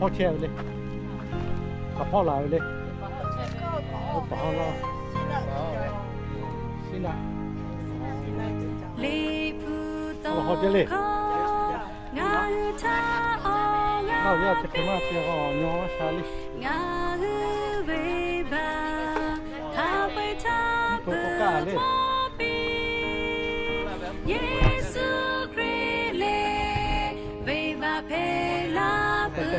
hpawˇ chehˇ ve le. Kaꞈ hpawˇ laˬ ve le. Oˇ paˍ hawˉ laˇ. Siˉ naˆ. Awˬ hawˉ ceh le. Ngaˬ hui htaꞈ awˬ g'aˇ chi hk'e maˇ te k'o, nyi maˇ sha le. Ngaˬ hui venˇbaˆ htaꞈ peu-eˬ htaˇ peuˬ k'oˆ kaˇ le. Yeˍsuˆ Hkriꞈ lehˬ, venˇbaˆ hpehꞈ la peuˬ.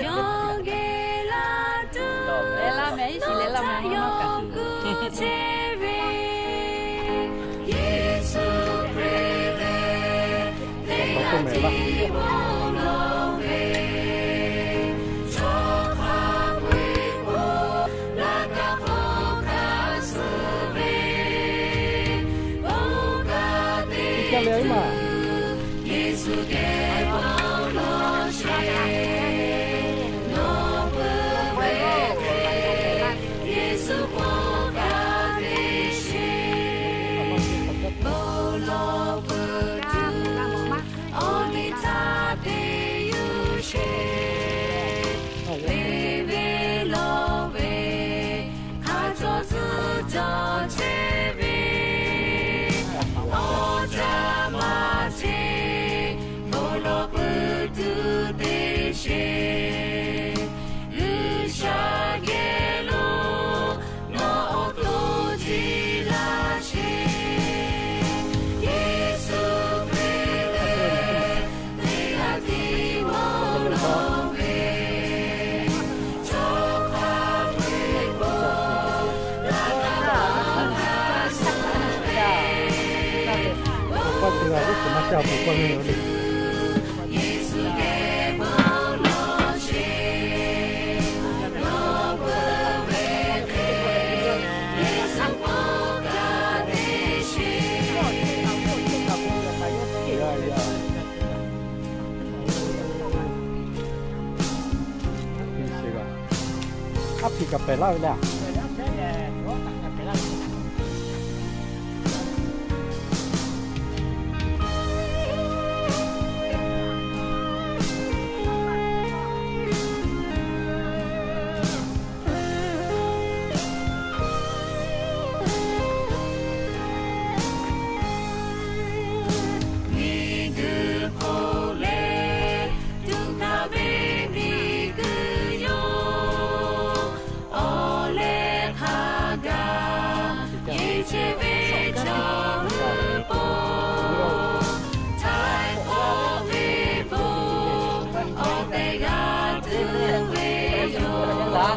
Yawˇ geh la tuˬ leh la meh, iˉ shiˍ leh la meh, yawˇ kuˬ chehˇ ve Yeˍsuˆ Hkriꞈ lehˬ, teˇ g'aˇ tiˉ bon lawˬ ve, chaw hk'a peu-eˬ laꞈ ka hk'oˆ hkanˍ suh ve, bon kaꞈ teˇ g'aˇ leh maˬ. Yeˍsuˆ geh bon lawˬ sheˍ, nawˬ peuˬ ve hk'e, Yeˍsuˆ bon kaꞈ te sheˍ, bon lawˬ peuˬ tuˬ, awˬ liˇ htaˇ te yuˬ sheˍ. Venˇ ve lawˬ ve, hk'a cawˬ tcuhˉ cawˬ chehˇ ve, awˬ caˇ maˇ cheˇ, bon lawˬ peuˬ tuˬ te sheˍ. G'uiˬsha geh lo nawˬ awˬ to jiˇ laˇ sheˍ. Yeˍsuˆ Hkriꞈ lehˬ, teˇ g'aˇ tiˉ bon lawˬ ve, chaw hk'a peu-eˬ laꞈ ka hk'oˆ hkanˍ suh ve, bon kaꞈ teˇ g'aˇ leh maˇ ca puˬ k'oˆ ve yoˬ le. Yeˍsuˆ geh bon lawˬ sheˍ, nawˬ peuˬ ve hk'e, Yeˍsuˆ bon kaꞈ te sheˍ. Aˉ hpiꞈ kaꞈ pehˬ laˇ ve le. Miˬguiˬ hk'oˆ leh tuꞈ hkanˍ ve miˬguiˬ yoˬ. Awˬ leh hk'a gaˬ yeˬ chehˇ ve chaw hui po, htaiˍ hk'awꞈ ve bon awˬ tehˬ g'a tuˬ ve yoˬ.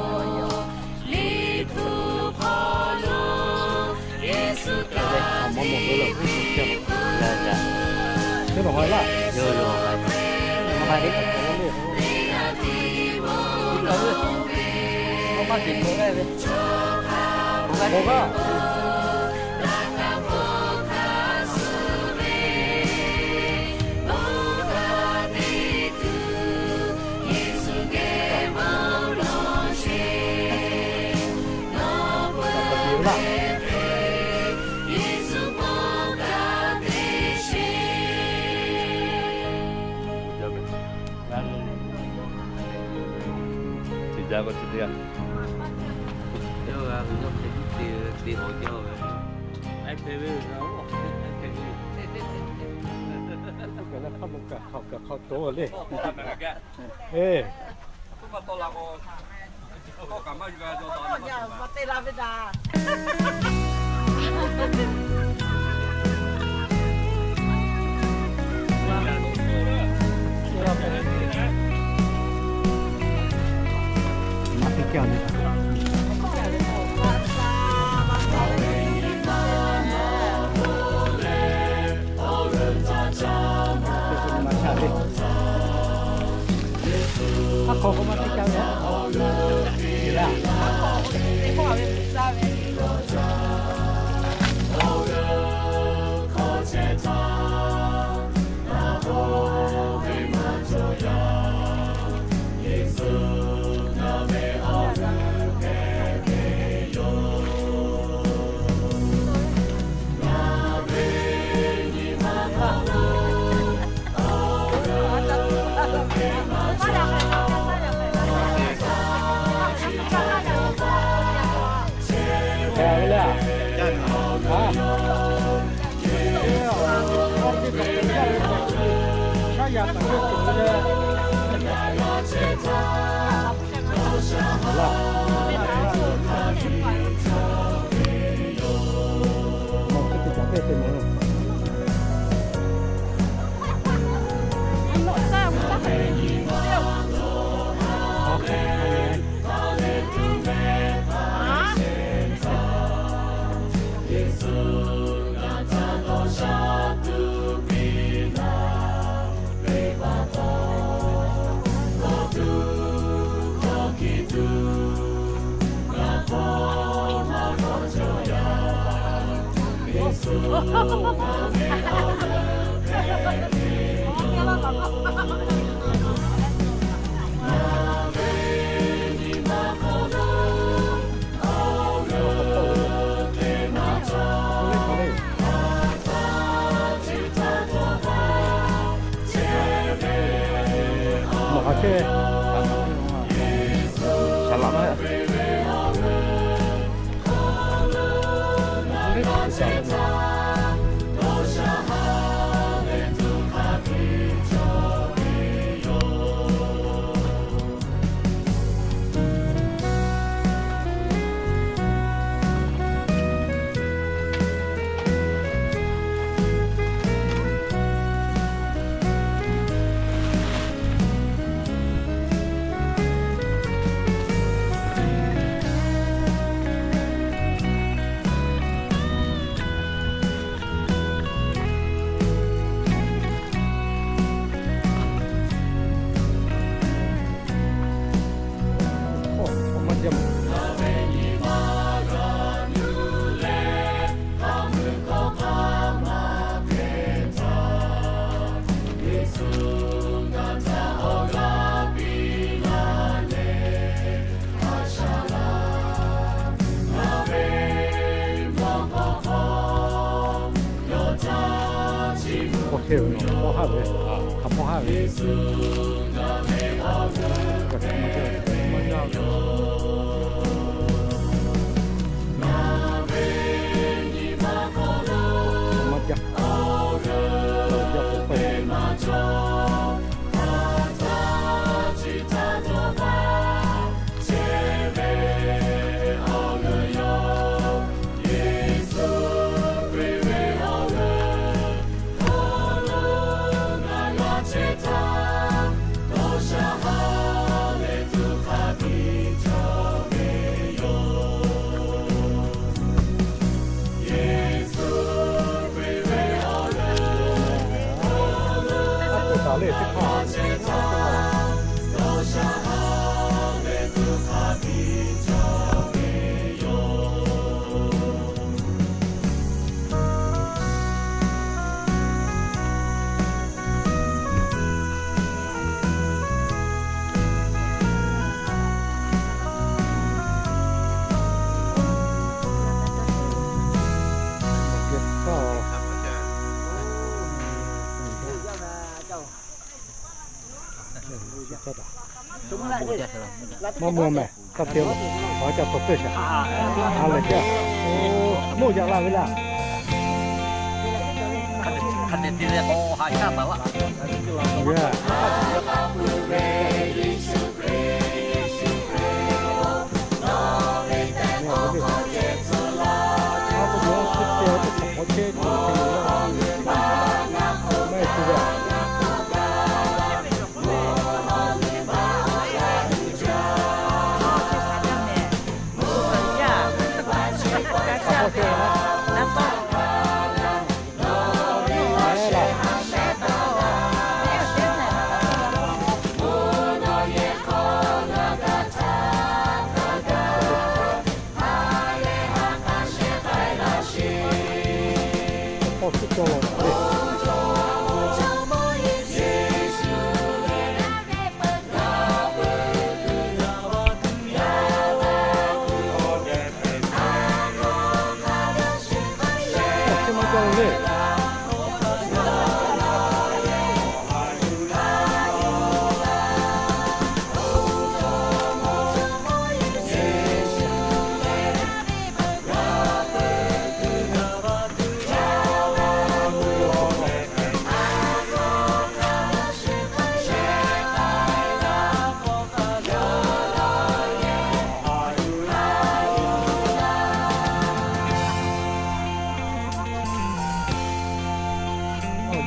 Liꞈ hpu hk'aw lo Yeˍsuˆ kaꞈ tiˇ peuˬ. Teˇ g'aˇ tiˉ bon lawˬ ve, chaw hk'a peu-eˬ laꞈ ka hk'oˆ hkanˍ suh ve, bon kaꞈ teˇ tuˬ, Yeˍsuˆ geh bon lawˬ sheˍ. Nawˬ peuˬ ve hk'e, Yeˍsuˆ bon kaꞈ te sheˍ. Aˉ hk'aw k'o maˇ teˇ caˇ ve, aˉ hk'aw k'o teˇ hkawˇ ve mvuhˬ caˇ ve. Mawˬ hk'aˬ chehˇ ve, saˍ laꞈ maˇ Hk'aw hk'e ve, hk'aw haˉ ve, hk'aw haˉ ve. Maˇ mawˬ mehˍ, kaˇ te-o, awˬ ca hpaˍ peuˇ shaˍ. A lehˬ jaˇ. Oˇ, moˇ yaꞈ la ve laˇ.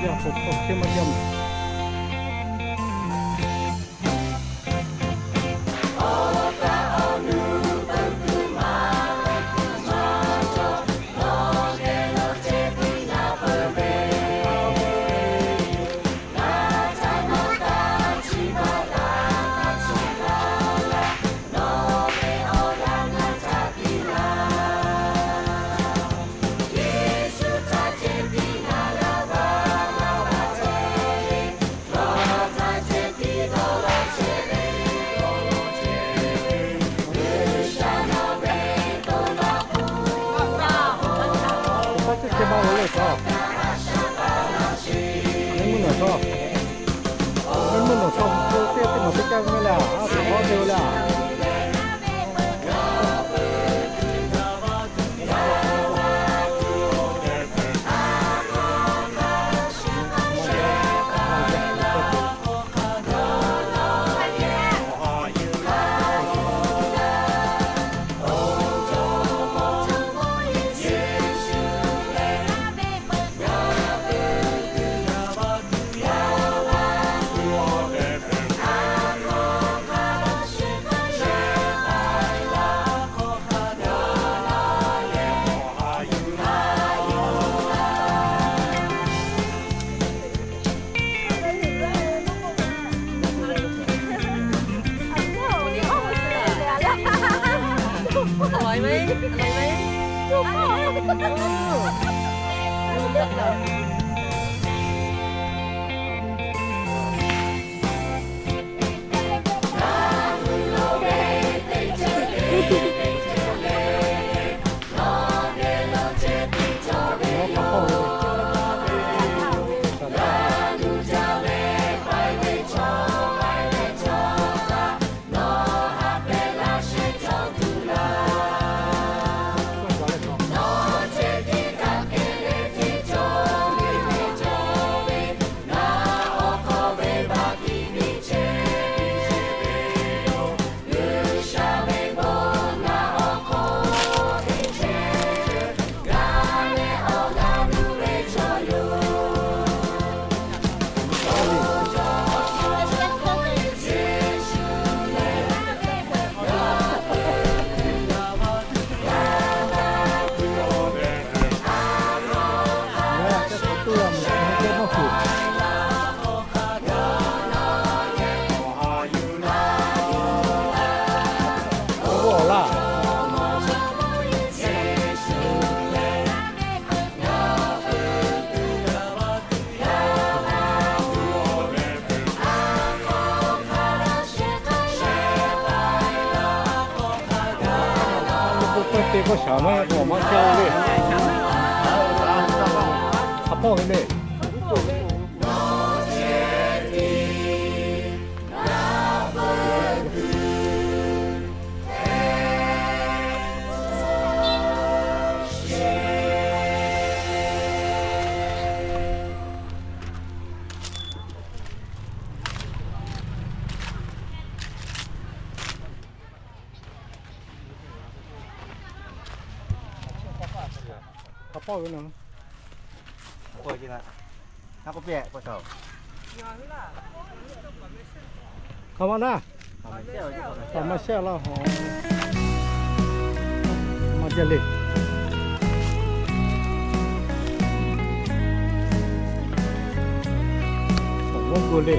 Mvuhˇ naˬ chaw, mvuhˇ naˬ chaw, teˇ teˇ maˬ teˇ caˇ ve le, a htoꞈ ma te le. K'oˆ te k'oˆ shaˍ maˇ k'o maˇ caˇ le. Hk'a hpawˇ ve le. Hk'a hpawˇ ve naˬ. Hk'a hpawˇ ve naˬ. Hk'a hpawˇ ve naˬ. Hk'a ma naˇ. Hk'a ma shehˆ laˇ hawˬ. Hk'a ma jaˇ le. Awˬ g'awˇ gu le.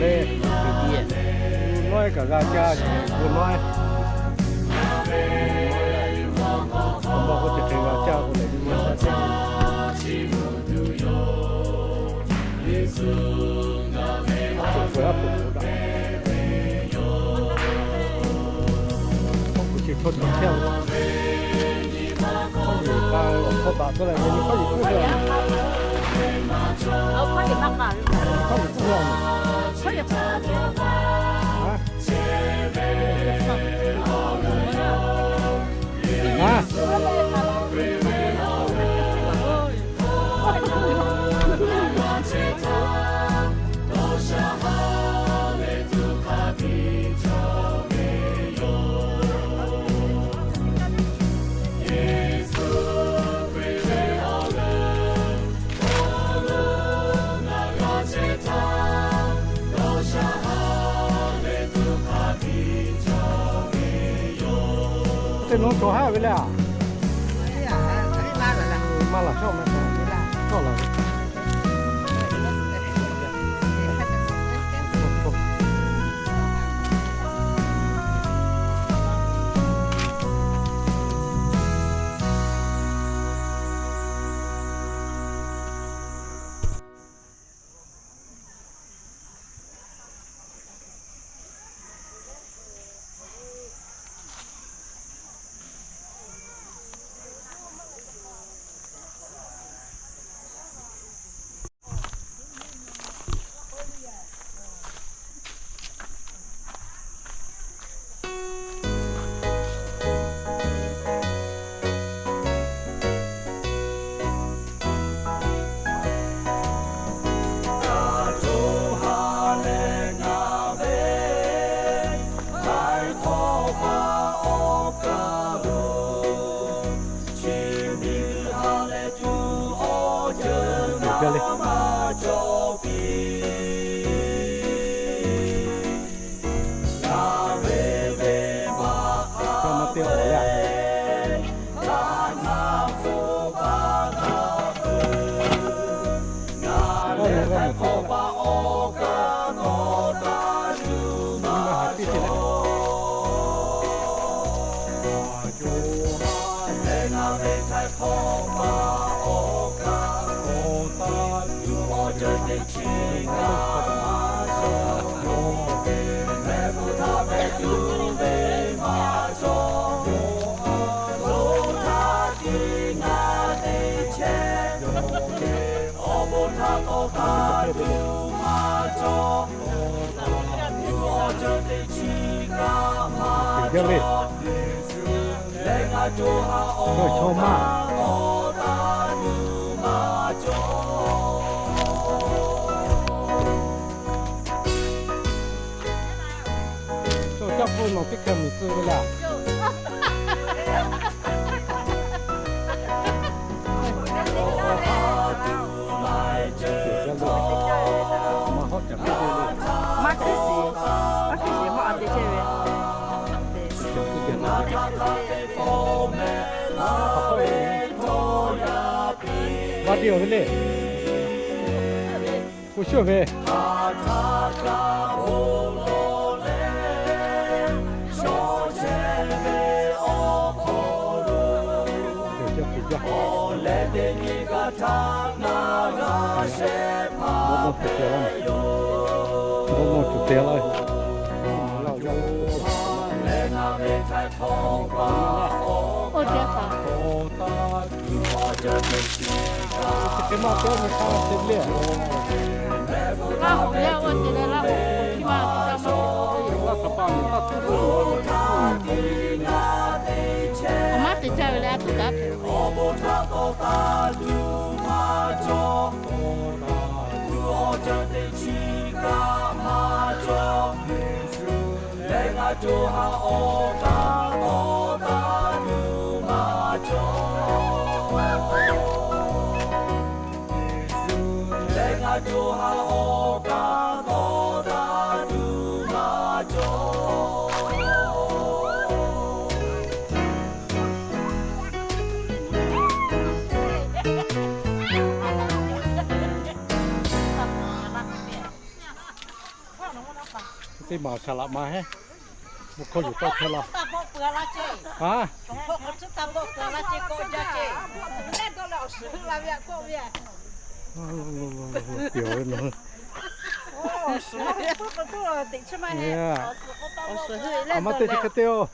Leh, laweh kaꞈ g'a caˇ, laweh, awˬ ma k'o, chi hk'e g'a caˇ k'o leh, hk'aw kuˬ chi htaw tuˬ chehˇ-oˬ. Hk'aw yuˬ k'a awˬ hkawˇ baꞈ tawˆ leh, hk'aw yuˬ k'oˆ ve, hk'aw yuˬ k'oˆ ve, a, Teˇ nawˬ cawˬ haˉ ve le a. Maˇ laˬ shawˉ ma, shawˉ laˬ ve. Chaw maˇ. Chaw caˇ hpawˇ nawˬ teˇ hkeh miˬ tcuh ve laˇ. Maˇ hk'e shiˍ, maˇ hk'e shiˍ hawˉ a te chehˇ ve. Maˇ te awˬ ve le. K'o shuˍ ve. Oˇ hk'e te laˇ, dawˇ nawˇ tuˬ te laˇ. Oˇ teˇ hpaˍ. Laˇ hoꞈ yaˇ oˇ te leh Laˇ hoꞈ hk'oˆ hk'e maˇ te maˇ. Laˇ htaꞈ pa miˬ taˇ tuˬ. Awˬ maˇ te caˇ ve leh a tuˬ kaꞈ hpehꞈ. Teˇ maˬ shaˍ laꞈ ma heˆ. Bon hkawˇ yuˬ tawˆ hk'e la. A ma teˇ chi hk'e te-oˬ.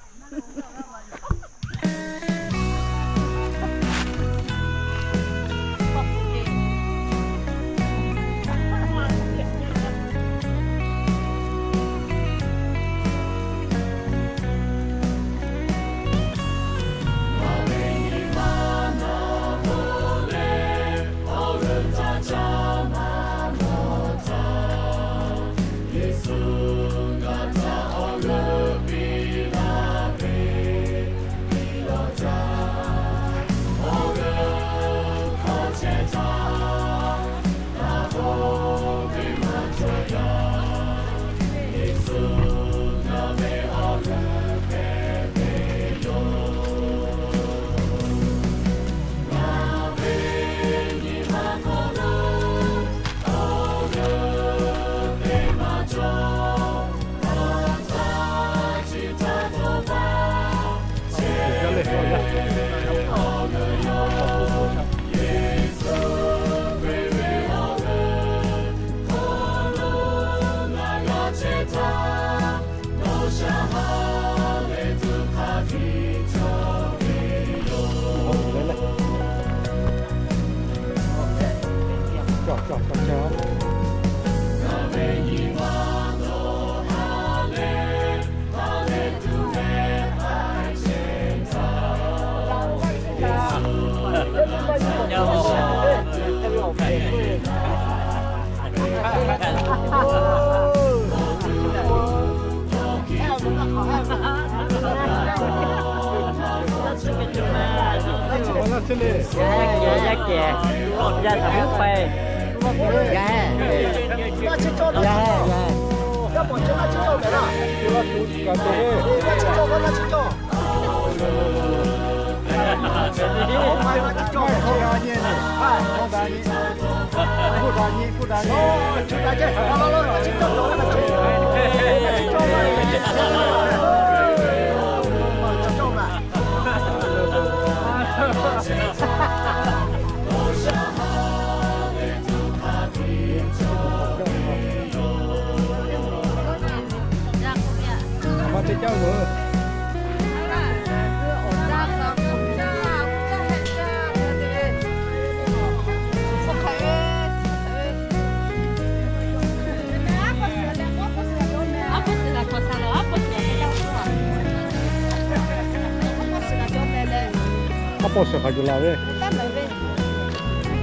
Aˉ pawˆ suhˍ hk'aˬ yuˬ laˬ ve.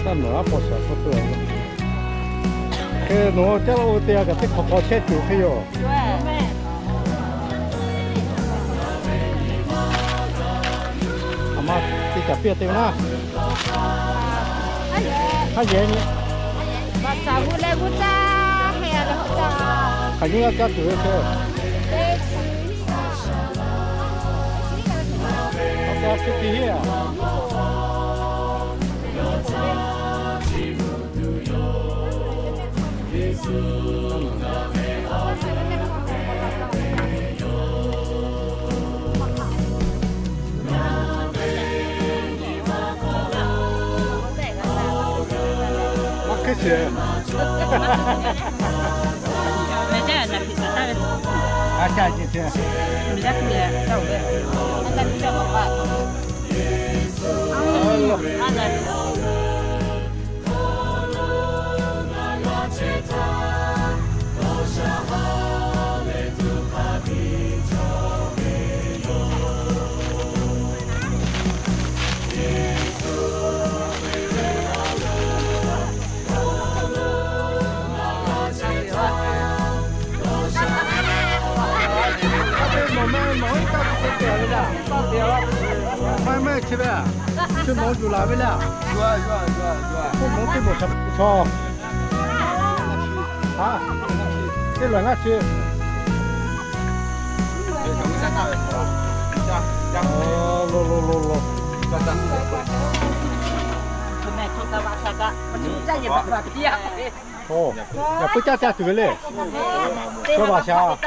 Taˇ nawˬ aˉ pawˆ suhˍ hk'aˬ tuˬ. Hk'e nawˬ caˇ la oˇ ve teˇ g'aˇ kaꞈ teˇ hk'awꞈ hk'awꞈ chehˇ tuˬ hk'e yoˬ. A ma, teˇ caˬ piˇ te ve naˉ. Haˉ yehˬ nyi. Hk'aˬ nyi g'a caˇ tuˬ ve hk'e. A ca chi ti hiˉ a. Maˇ Maˇ heˆ, chi ve a, chi mawˬ yuˬ laˬ ve le. K'oˆ mawˬ teˇ mawˬ shaˍ chaw. Ha, teˇ laˬ ngaˇ chi. Lo lo lo lo. Oˇ, yaꞈ puiˉ caˇ caˇ tuˬ ve le. Chaw baˬ shaˍ.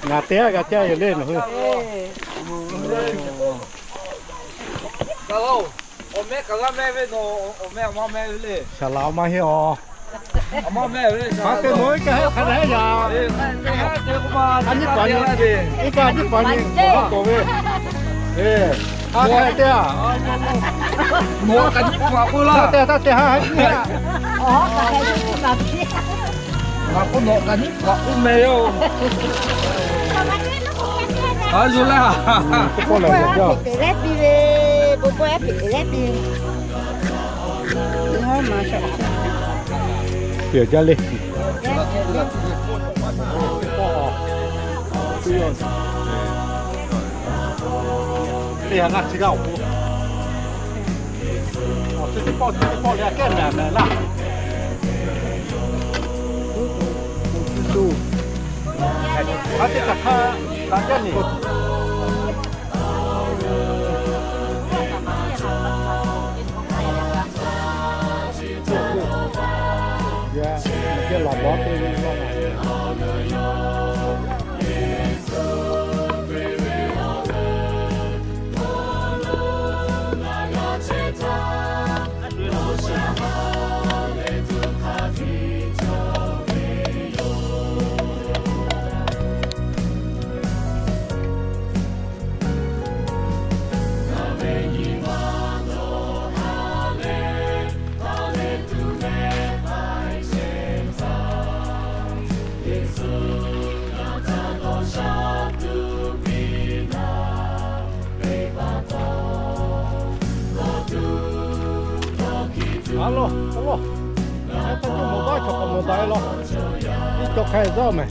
Ngaˬ te a g'a caˇ yoˬ le nawˬ hui. Awˬ mehˆ kaꞈ g'a mehˆ ve nawˬ, awˬ mehˆ awˬ ma mehˆ ve le. Shaˍ laꞈ awˬ ma heˆ awˬ. Awˬ ma mehˆ ve shaˍ laꞈ. Maˇ te mawˬ iˉ kaˆ heˆ hk'a dehꞈ yaˇ. Iˉ kaˆ nyiˇ paˍ nyi, iˉ kaˆ nyiˇ paˍ nyi k'awꞈ la k'awꞈ ve. Eˬ, a hk'a te a. Mawˬ kaꞈ nyiˇ paˍ k'oˆ laˇ. Taˇ te, taˇ te ha ha. Ngaˬ k'oˆ nawˬ kaꞈ nyiˇ paˍ k'oˆ meh yoˬ. A yoˬ laˇ. K'oˆ leh, k'oˆ leh. Peuˬ jaˇ le. Teˇ ha ngaˇ chi g'aˇ awˬ k'o, awˬ chi teˇ pawˆ chi teˇ pawˆ leh kehˉ mehˍ mehˍ laˇ. Tuˬ tuˬ, a teˇ hk'aˬ hk'aˇ kaꞈ jaˇ neˬ. A lo, a lo. Hk'e te mawˬ daꞈ, chaw k'awꞈ mawˬ daꞈ e law. Iˉ cawˬ hk'a zaˇ mehˍ.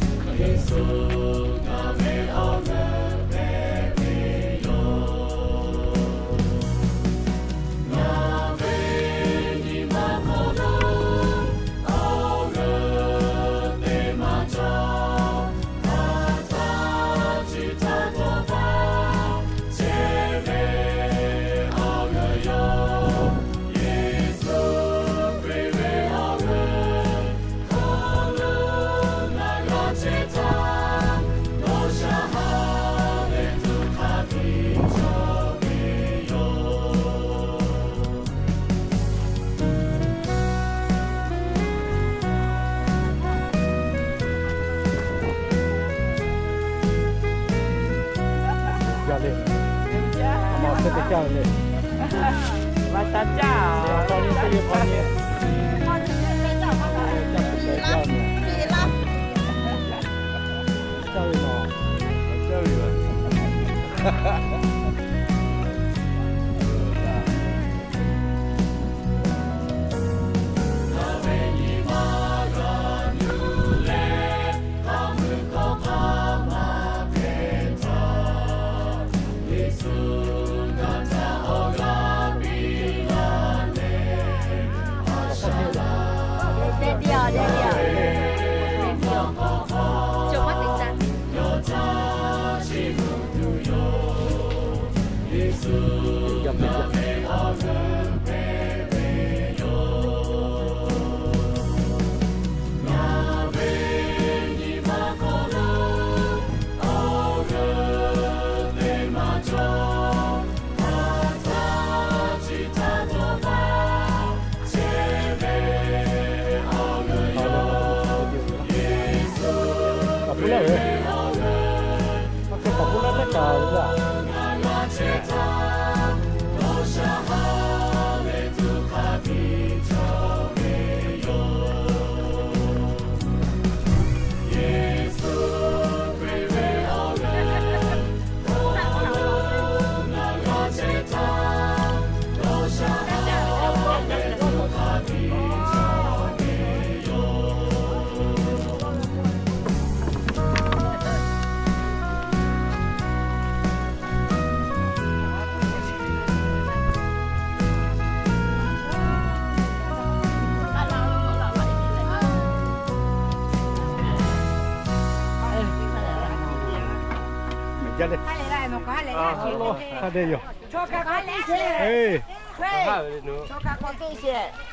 Hk'a dehꞈ yoˬ.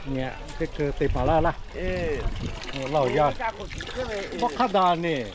Nyi teˇ keu te paˍ laˇ laˇ. Laˇ oˬ yaˇ. Bawˆ hk'aˇ daꞈ neˬ.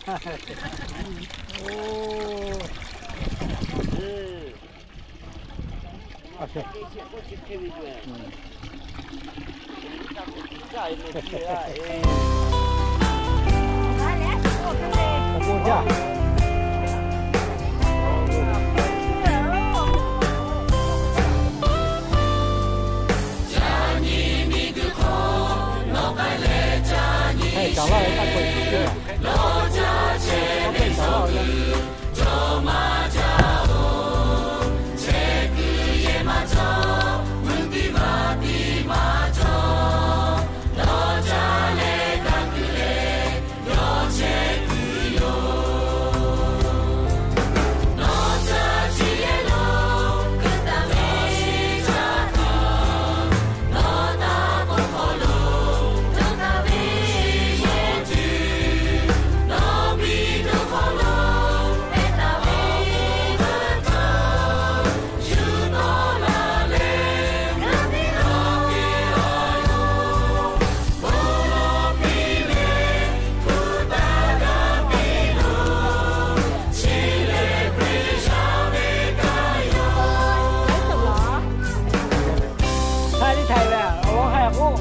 Hk'aˬ liˇ htaiˍ ve, awˬ lawn hk'aˬ k'oˆ,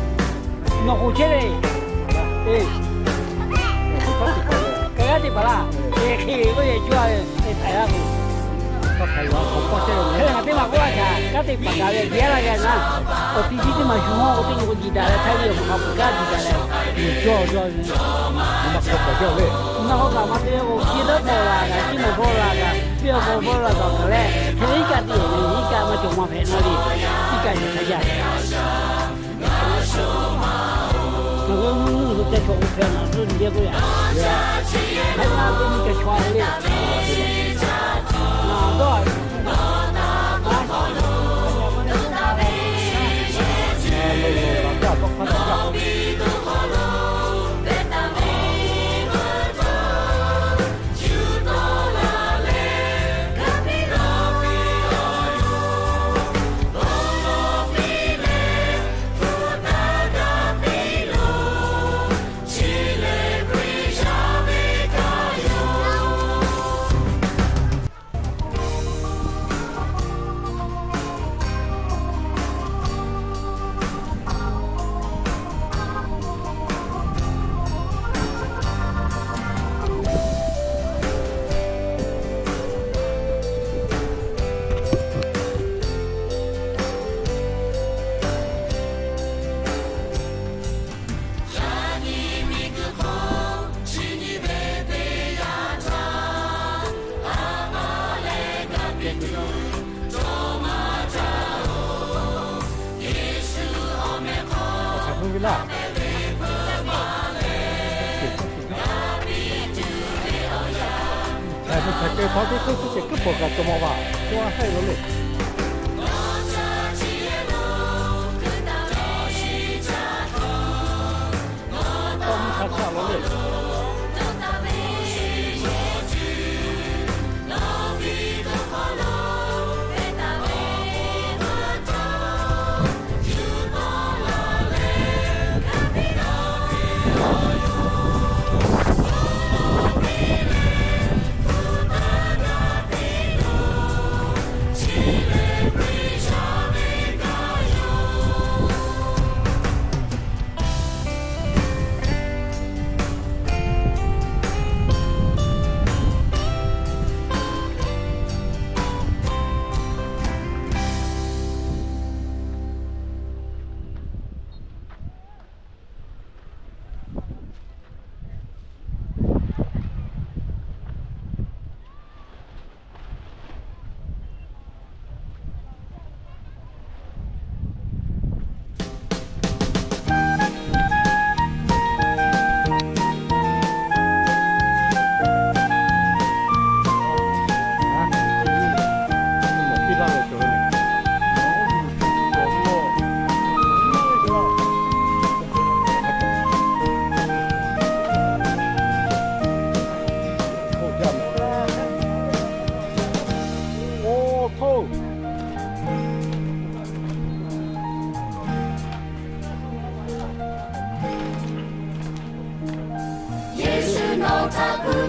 nawˬ k'oˍ chehˇ ve, ka g'aˇ teˇ hpaˍ laˇ, hk'e k'oˆ ve cuˇ a ve, htaiˍ laˇ k'o, hk'e ngaˬ teˇ maˬ k'oˆ laˇ kaꞈ, g'aˇ teˇ hpaˍ gaˬ ve yaˇ laˇ g'a naˉ, awˬ ti chi teˇ maˬ shuˍ mawˇ k'o teˇ nyi k'o jiˬ daꞈ leh htaˇ ve yoˬ, hk'aˬ hk'aˬ kaꞈ jiˬ daꞈ leh, maˇ hk'aw kaꞈ jaˇ ve, maˇ hk'aw kaꞈ maˇ te ve k'o, chi dawˇ hpawˇ laˬ kaꞈ, chi maˬ hpawˇ laˬ kaꞈ, piˇ awˬ hpawˇ hpawˇ laˬ kaꞈ leh, hk'e iˉ kaˆ teˇ, iˉ kaˆ maˇ cawˬ maˇ hpehꞈ naˉ le, iˉ kaˆ cawˬ hk'a jaˇ. Ngaˬ hui mvuhˇ mvuhˇ lo ca chaw k'o hpehꞈ naˬ tuˬ nyi k'oˆ yaꞈ. Hk'e naˉ teˇ nyi ca chaw a le. Ngaˬ dawˇ a Hk'aˬ hk'e ve laˇ. Hk'aˬ hk'e hk'aˬ hk'e hk'aˬ hk'e hk'aˬ hk'e kuˉ pawˬ kaꞈ cawˬ mawˬ vaˬ, k'oˆ a hk'e lo le.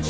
Awˬ,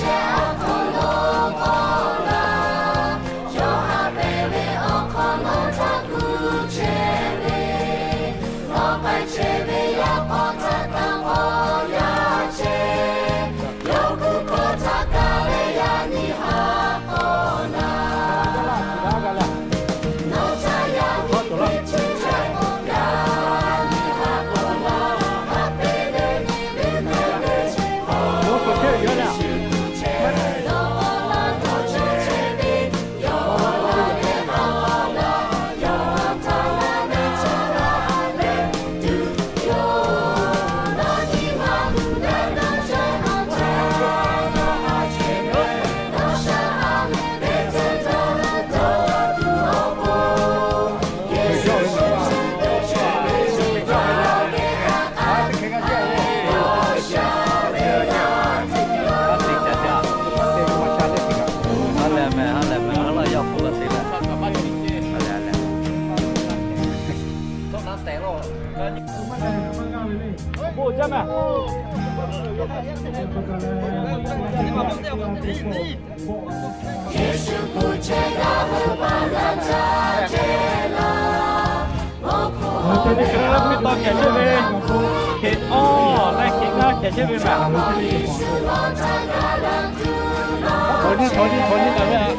teˇ hk'aˇ ve taw kehˬ chehˇ ve, hk'e awˬ leh hk'e ngaˇ kehˬ chehˇ ve mehˬ. Hk'aw nyi, hk'aw nyi, hk'aw nyi taˍ ve a.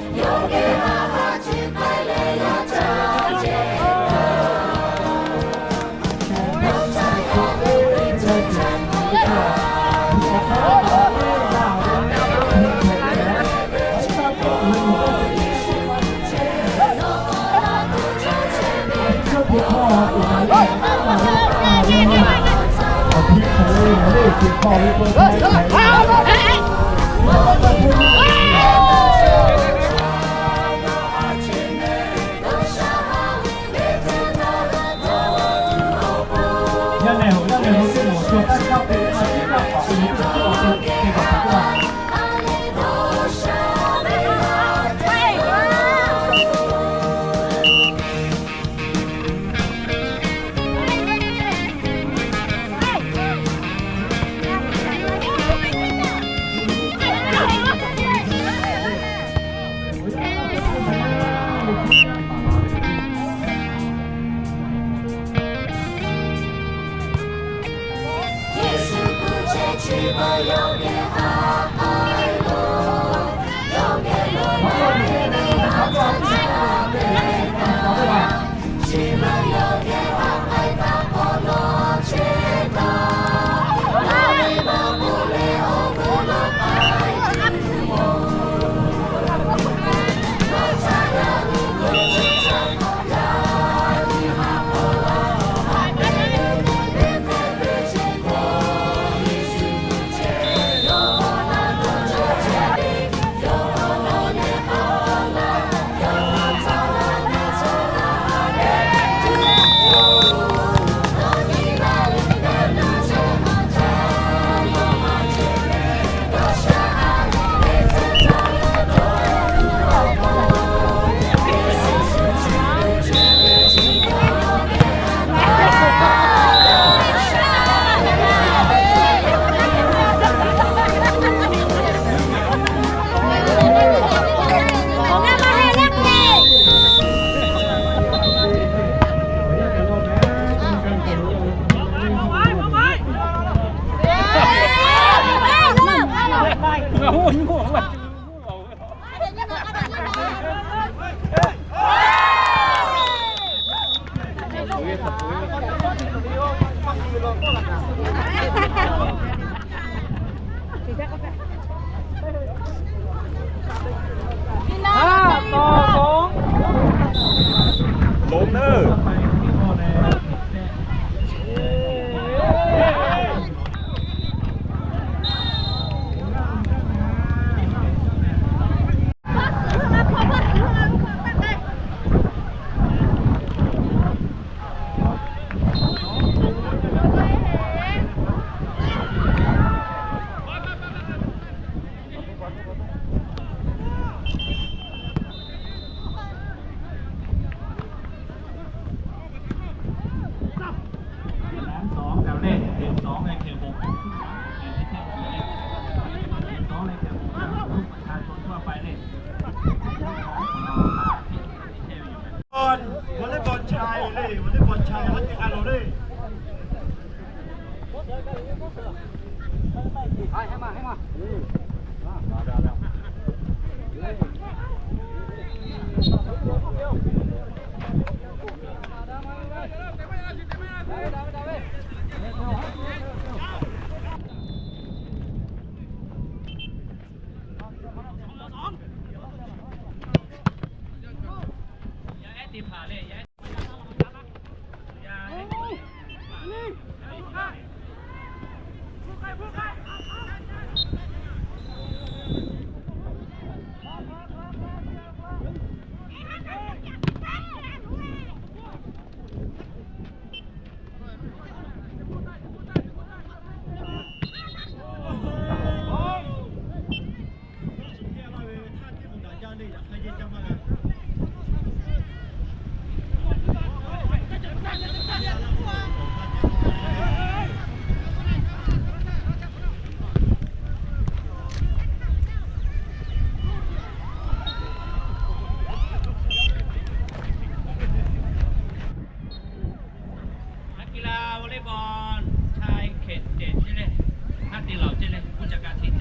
นักกีฬาวอลเลย์บอลชายเขตเจ็ดใช่ไหม นักกีฬาใช่ไหม ผู้จัดการทีม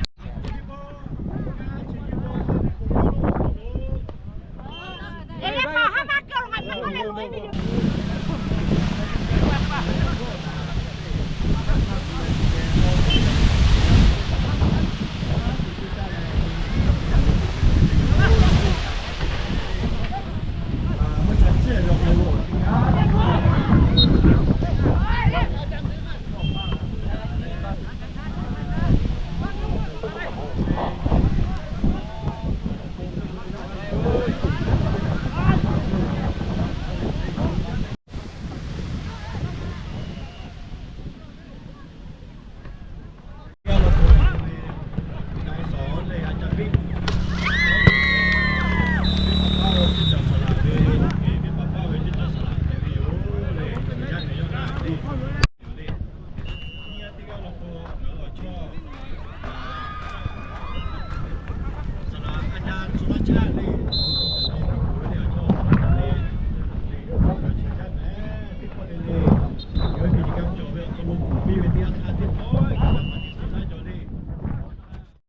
Saˍ laꞈ อาจารย์สุรชาติ